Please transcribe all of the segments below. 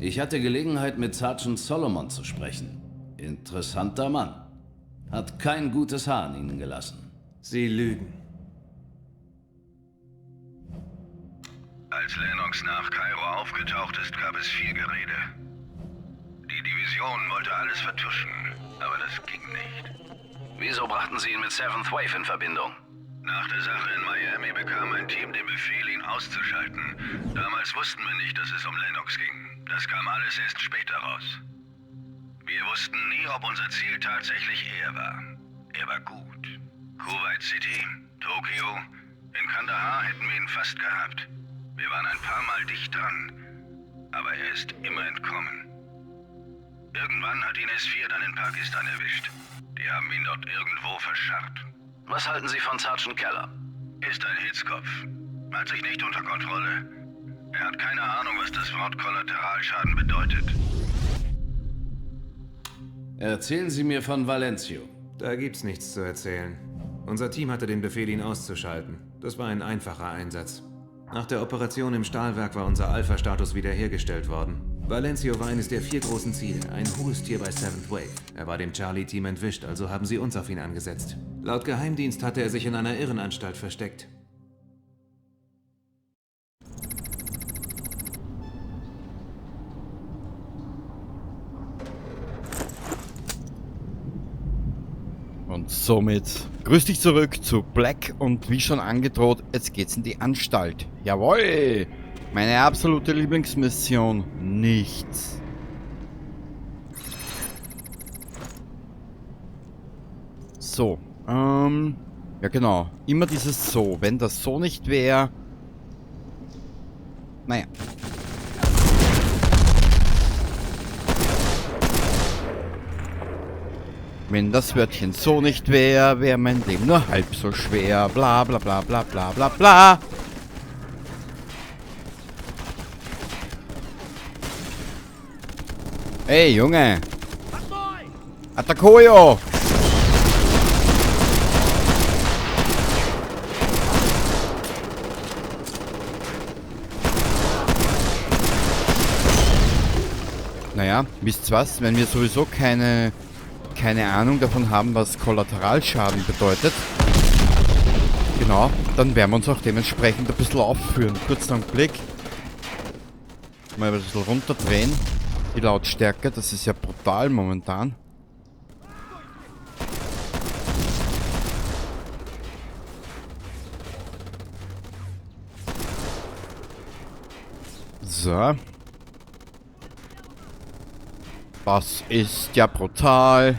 Ich hatte Gelegenheit, mit Sergeant Solomon zu sprechen. Interessanter Mann. Hat kein gutes Haar an Ihnen gelassen. Sie lügen. Als Lennox nach Kairo aufgetaucht ist, gab es viel Gerede. Die Division wollte alles vertuschen, aber das ging nicht. Wieso brachten Sie ihn mit Seventh Wave in Verbindung? Nach der Sache in Miami bekam mein Team den Befehl, ihn auszuschalten. Damals wussten wir nicht, dass es um Lennox ging. Das kam alles erst später raus. Wir wussten nie, ob unser Ziel tatsächlich er war. Er war gut. Kuwait City, Tokio, in Kandahar hätten wir ihn fast gehabt. Wir waren ein paar Mal dicht dran, aber er ist immer entkommen. Irgendwann hat ihn S4 dann in Pakistan erwischt. Die haben ihn dort irgendwo verscharrt. Was halten Sie von Sergeant Keller? Ist ein Hitzkopf. Hat sich nicht unter Kontrolle. Er hat keine Ahnung, was das Wort Kollateralschaden bedeutet. Erzählen Sie mir von Valencio. Da gibt's nichts zu erzählen. Unser Team hatte den Befehl, ihn auszuschalten. Das war ein einfacher Einsatz. Nach der Operation im Stahlwerk war unser Alpha-Status wiederhergestellt worden. Valencio war eines der 4 großen Ziele, ein hohes Tier bei Seventh Wave. Er war dem Charlie-Team entwischt, also haben sie uns auf ihn angesetzt. Laut Geheimdienst hatte er sich in einer Irrenanstalt versteckt. Und somit grüß dich zurück zu Black und wie schon angedroht, jetzt geht's in die Anstalt. Jawohl! Meine absolute Lieblingsmission. Nichts. So, ja genau. Immer dieses So. Wenn das so nicht wär, naja. Wenn das Wörtchen so nicht wär, wär mein Leben nur halb so schwer. Bla bla bla bla bla bla bla. Ey, Junge. Atakoyo. Naja, wisst ihr was? Wenn wir sowieso keine Ahnung davon haben, was Kollateralschaden bedeutet, genau, dann werden wir uns auch dementsprechend ein bisschen aufführen. Kurzen Augenblick. Mal ein bisschen runterdrehen. Die Lautstärke, das ist ja brutal momentan. So. Das ist ja brutal.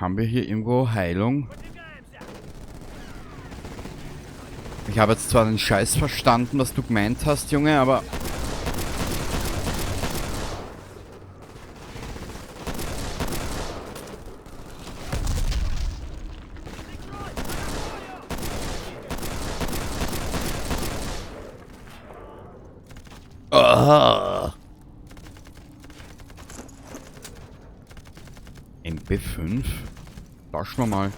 Haben wir hier irgendwo Heilung? Ich habe jetzt zwar den Scheiß verstanden, was du gemeint hast, Junge, aber... Ah. MP5? Tauschen wir mal.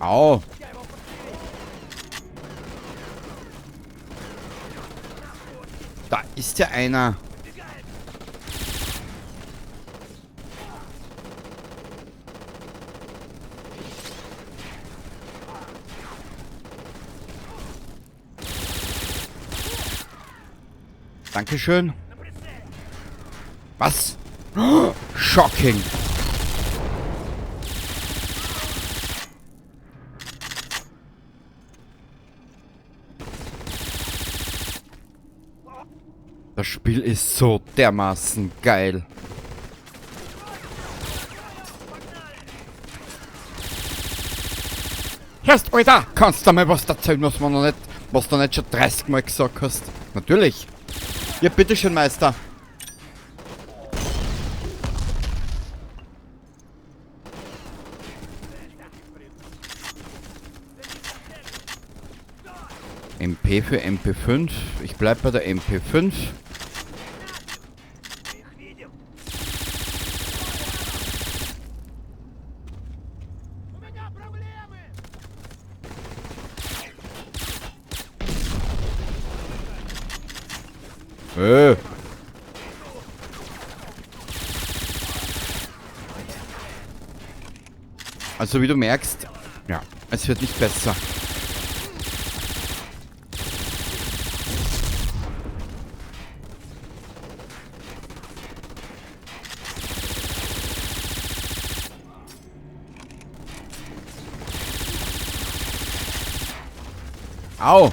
Au! Da ist ja einer. Dankeschön. Was? Oh, shocking. Das Spiel ist so dermaßen geil. Hörst, Alter! Kannst du mal was erzählen, was man noch nicht, was du nicht schon 30 Mal gesagt hast? Natürlich. Ja, bitteschön, Meister. MP für MP5. Ich bleib bei der MP5. Also wie du merkst, ja, es wird nicht besser. Au!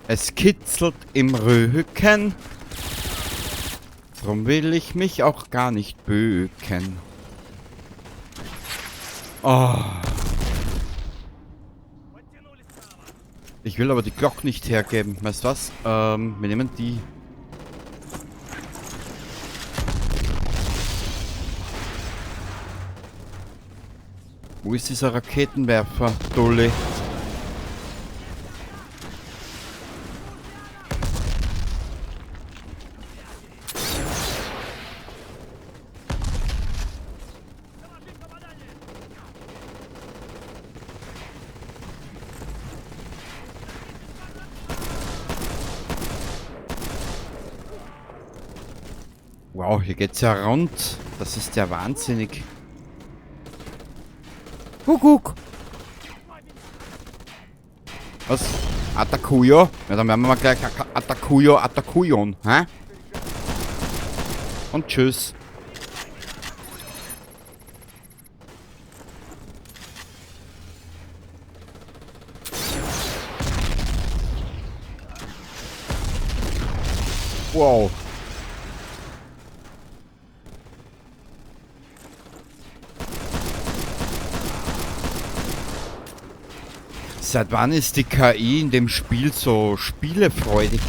Es kitzelt im Rücken. Drum will ich mich auch gar nicht bücken. Oh. Ich will aber die Glock nicht hergeben. Weißt du was? Wir nehmen die. Wo ist dieser Raketenwerfer, Dolly? Wow, hier geht's ja rund. Das ist ja wahnsinnig. Kuckuck. Was? Atakuyo? Ja, dann werden wir mal gleich Atakuyo, Atakuyon. Hä? Und tschüss. Wow. Seit wann ist die KI in dem Spiel so spielefreudig?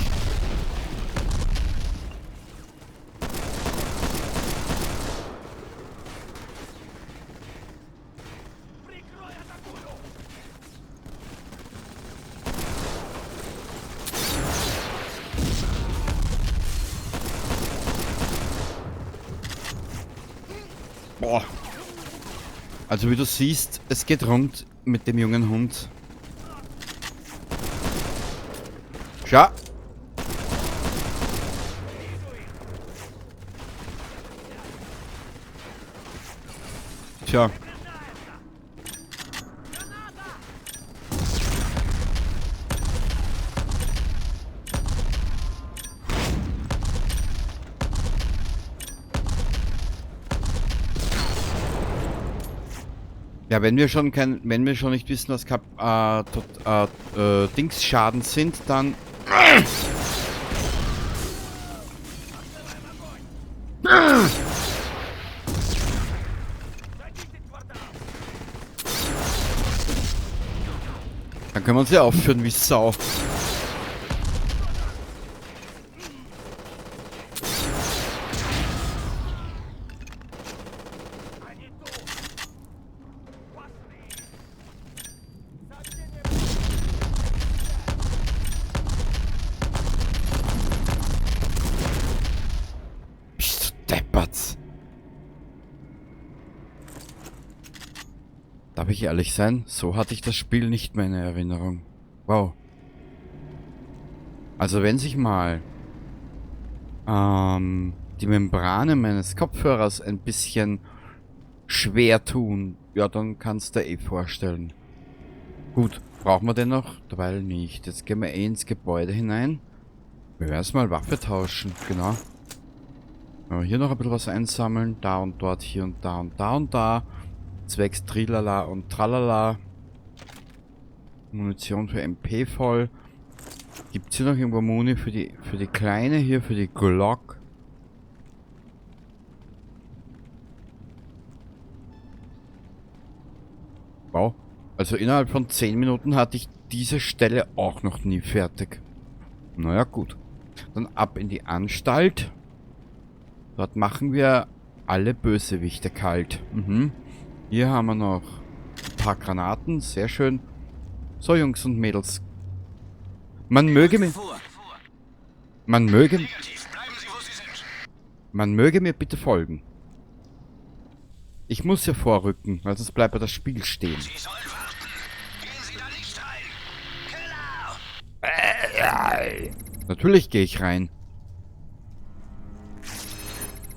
Boah. Also wie du siehst, es geht rund mit dem jungen Hund. Schau. Tja. Ja, wenn wir schon nicht wissen, was Dingsschaden sind, dann. Dann können wir uns ja aufführen wie Sau. Darf ich ehrlich sein? So hatte ich das Spiel nicht mehr in Erinnerung. Wow. Also wenn sich mal die Membrane meines Kopfhörers ein bisschen schwer tun, ja, dann kannst du dir eh vorstellen. Gut, brauchen wir den noch? Derweil nicht. Jetzt gehen wir eh ins Gebäude hinein. Wir werden erstmal Waffe tauschen, genau. Wenn wir hier noch ein bisschen was einsammeln. Da und dort, hier und da und da und da. Zwecks Trilala und Tralala. Munition für MP voll. Gibt's hier noch irgendwo Muni für die Kleine hier, für die Glock? Wow. Also innerhalb von 10 Minuten hatte ich diese Stelle auch noch nie fertig. Naja, gut. Dann ab in die Anstalt. Dort machen wir alle Bösewichte kalt. Mhm. Hier haben wir noch paar Granaten. Sehr schön. So, Jungs und Mädels. Man möge mir bitte folgen. Ich muss hier vorrücken, weil sonst bleibt ja das Spiel stehen. Sie sollen warten. Gehen Sie da nicht rein. Keller! Natürlich gehe ich rein.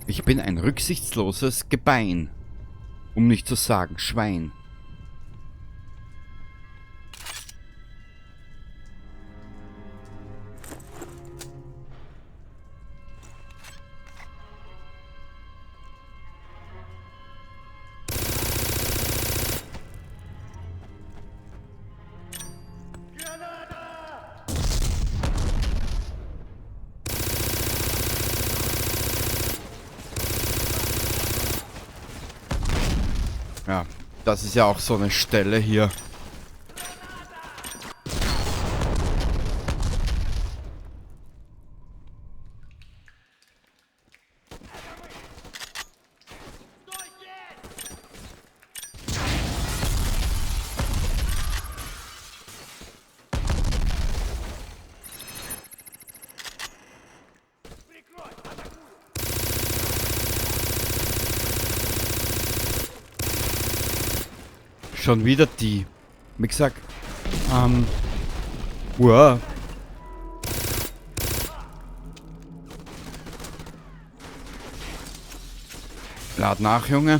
Ich bin ein rücksichtsloses Gebein. Um nicht zu sagen, Schwein. Ja, das ist ja auch so eine Stelle hier. Schon wieder die. Wie gesagt, wow. Lad nach, Junge.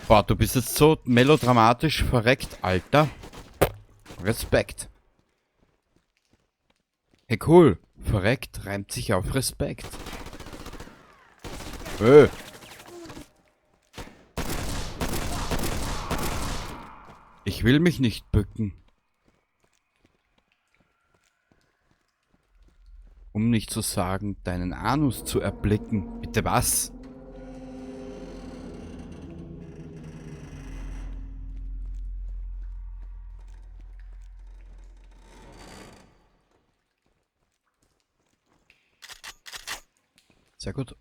Boah, du bist jetzt so melodramatisch verreckt, Alter. Respekt. Hey, cool. Verreckt reimt sich auf Respekt. Ich will mich nicht bücken. Um nicht zu sagen, deinen Anus zu erblicken. Bitte was? Sehr gut.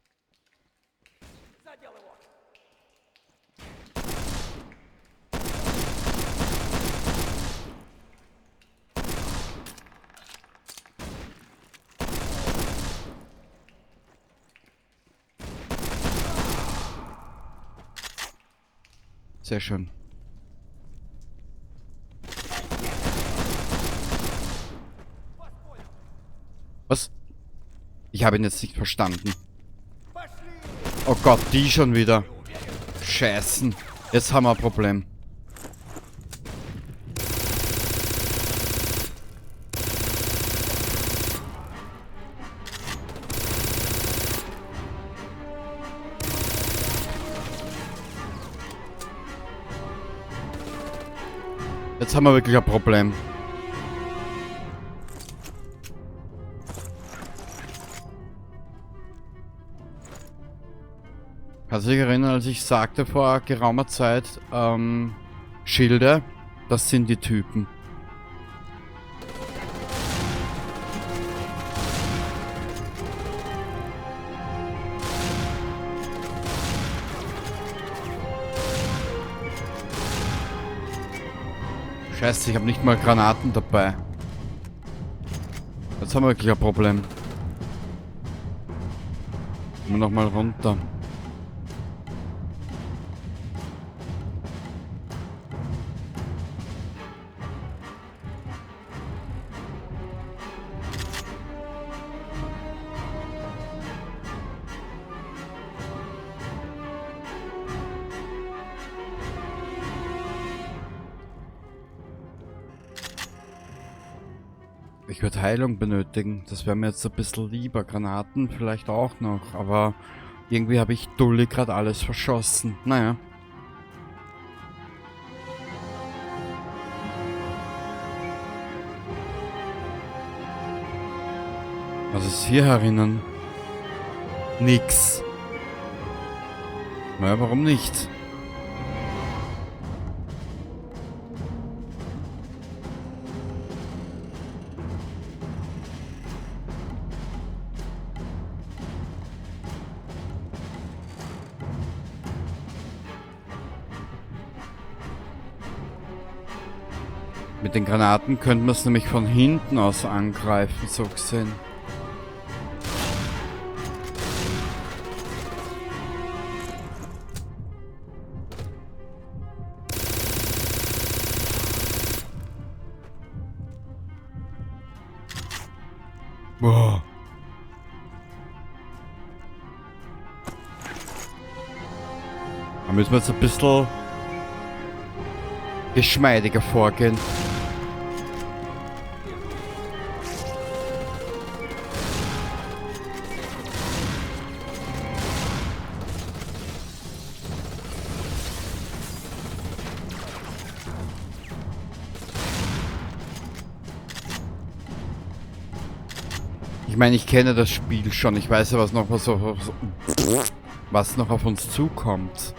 Sehr schön. Was? Ich habe ihn jetzt nicht verstanden. Oh Gott, die schon wieder. Scheißen. Jetzt haben wir ein Problem. Jetzt haben wir wirklich ein Problem. Kannst du dich erinnern, als ich sagte vor geraumer Zeit, Schilde, das sind die Typen. Scheiße, ich habe nicht mal Granaten dabei. Jetzt haben wir wirklich ein Problem. Nur noch mal runter. Ich würde Heilung benötigen. Das wäre mir jetzt ein bisschen lieber. Granaten vielleicht auch noch. Aber irgendwie habe ich Dulli gerade alles verschossen. Naja. Was ist hier herinnen? Nix. Naja, warum nicht? Mit den Granaten könnten wir es nämlich von hinten aus angreifen, so gesehen. Boah. Da müssen wir jetzt ein bisschen geschmeidiger vorgehen. Ich meine, ich kenne das Spiel schon. Ich weiß ja, was noch auf uns zukommt.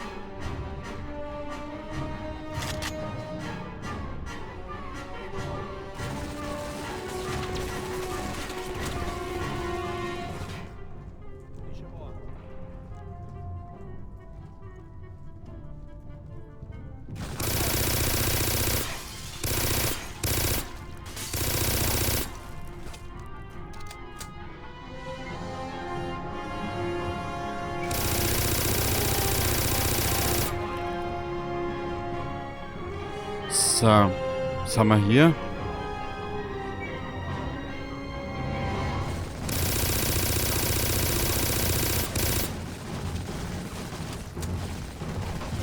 So, was haben wir hier?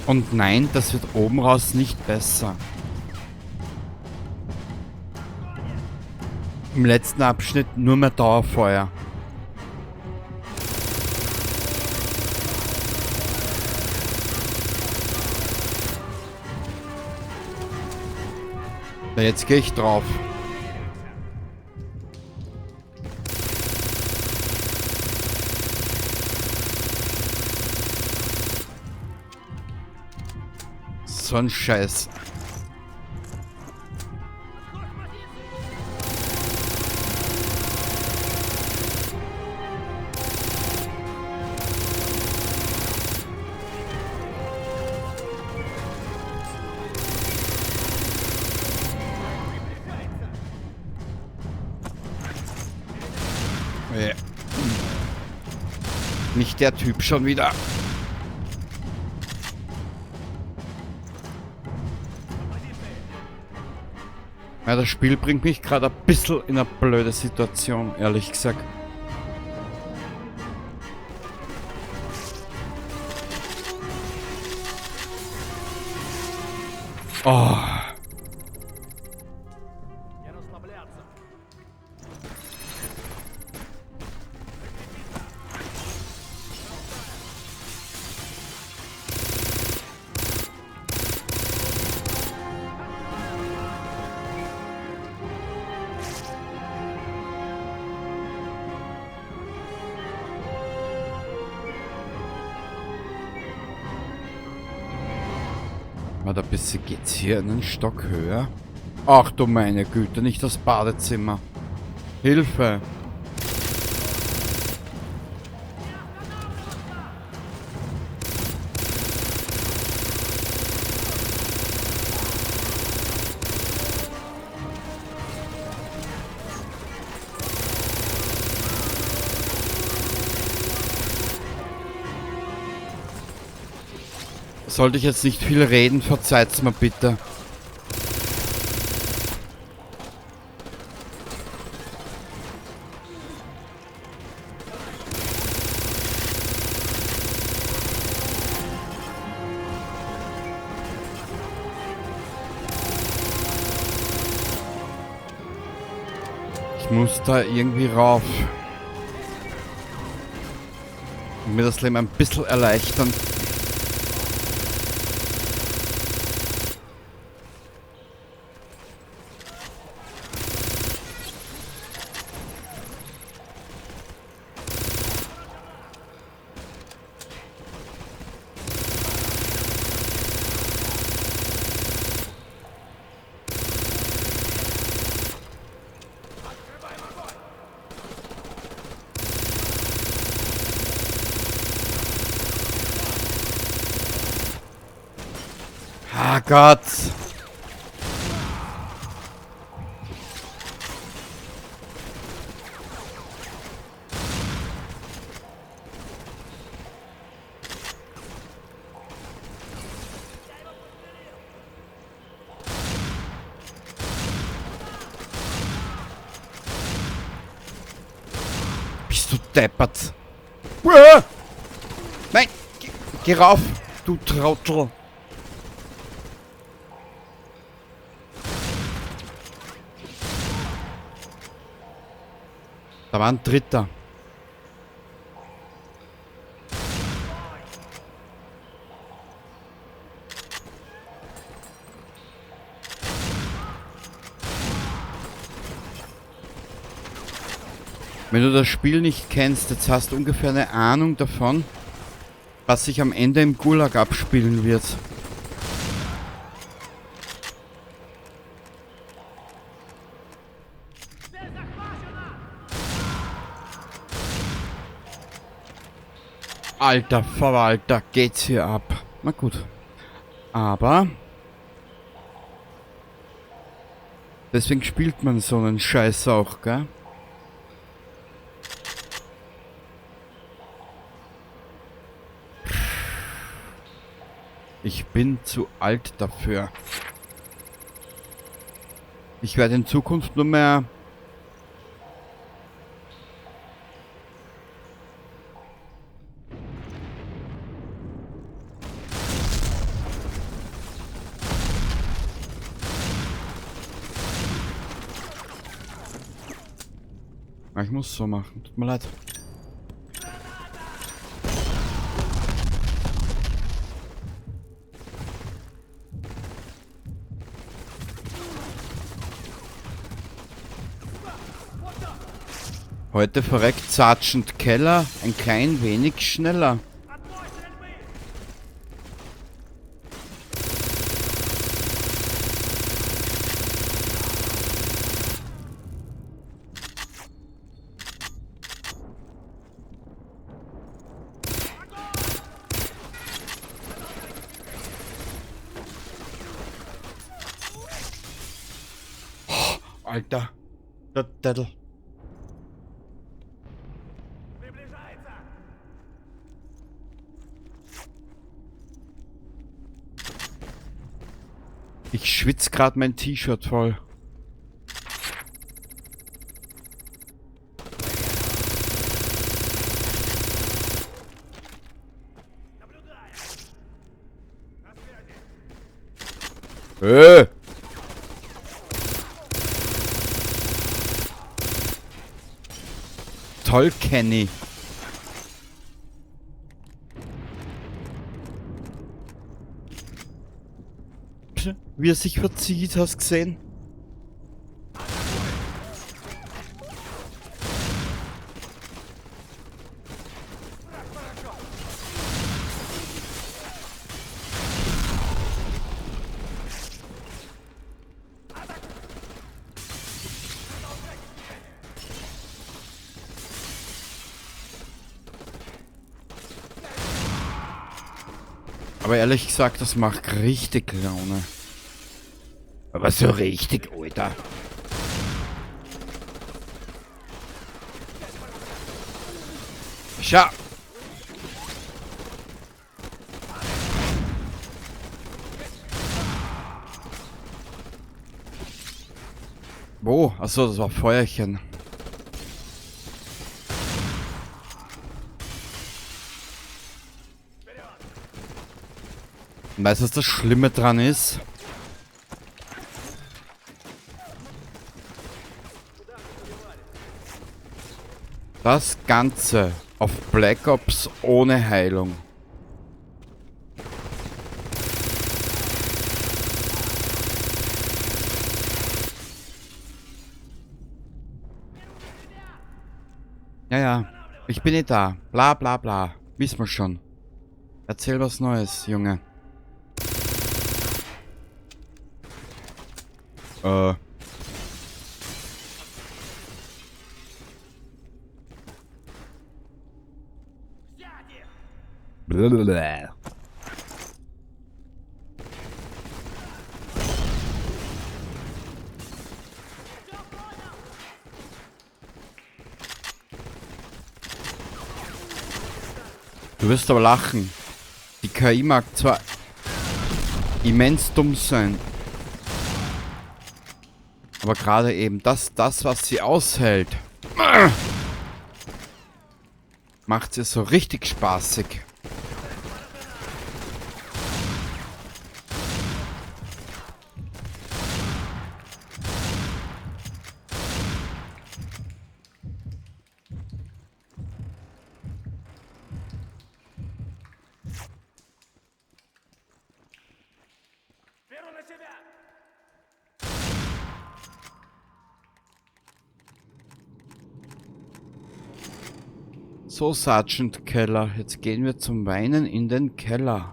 Und nein, das wird oben raus nicht besser. Im letzten Abschnitt nur mehr Dauerfeuer. Na, jetzt gehe ich drauf. So ein Scheiß. Nicht der Typ schon wieder. Ja, das Spiel bringt mich gerade ein bisschen in eine blöde Situation, ehrlich gesagt. Oh. Warte ein bisschen, geht's hier einen Stock höher? Ach du meine Güte, nicht das Badezimmer. Hilfe! Sollte ich jetzt nicht viel reden, verzeiht's mir bitte. Ich muss da irgendwie rauf. Und mir das Leben ein bisschen erleichtern. Ah Gott. deppert. Nein! Geh rauf, du Trottel! Da war ein Dritter. Wenn du das Spiel nicht kennst, jetzt hast du ungefähr eine Ahnung davon, was sich am Ende im Gulag abspielen wird. Alter Verwalter, geht's hier ab. Na gut. Aber deswegen spielt man so einen Scheiß auch, gell? Ich bin zu alt dafür. Ich werde in Zukunft nur mehr Ich muss so machen. Tut mir leid. Heute verreckt Sergeant Keller ein klein wenig schneller. Oh, Alter, der Teddl. Ich schwitze gerade mein T-Shirt voll. Toll, Kenny. Wie er sich verzieht, hast du gesehen? Aber ehrlich gesagt, das macht richtig Laune. Aber so richtig, Alter. Schau. Wo? Achso, das war Feuerchen. Und weißt du, was das Schlimme dran ist? Das Ganze auf Black Ops ohne Heilung. Ja, ja, ich bin nicht da. Bla bla bla. Wissen wir schon. Erzähl was Neues, Junge. Blablabla. Du wirst aber lachen. Die KI mag zwar immens dumm sein, aber gerade eben das, was sie aushält, Macht es so richtig spaßig. So, Sergeant Keller, jetzt gehen wir zum Weinen in den Keller.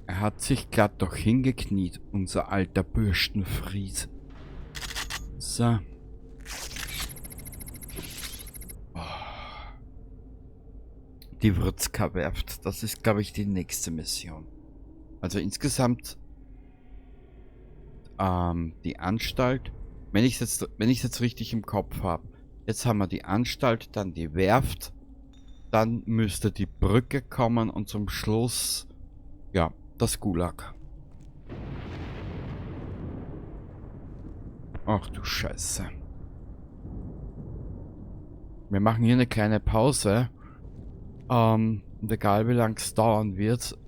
Er hat sich glatt doch hingekniet, unser alter Bürstenfries. So. Oh. Die Würzka-Werft, das ist, glaube ich, die nächste Mission. Also insgesamt die Anstalt, wenn ich es jetzt richtig im Kopf habe. Jetzt haben wir die Anstalt, dann die Werft, dann müsste die Brücke kommen und zum Schluss, ja, das Gulag. Ach du Scheiße. Wir machen hier eine kleine Pause. Und egal wie lang es dauern wird,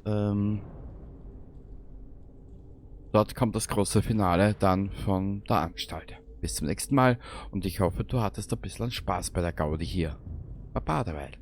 dort kommt das große Finale dann von der Anstalt. Bis zum nächsten Mal und ich hoffe, du hattest ein bisschen Spaß bei der Gaudi hier. Baba derweil.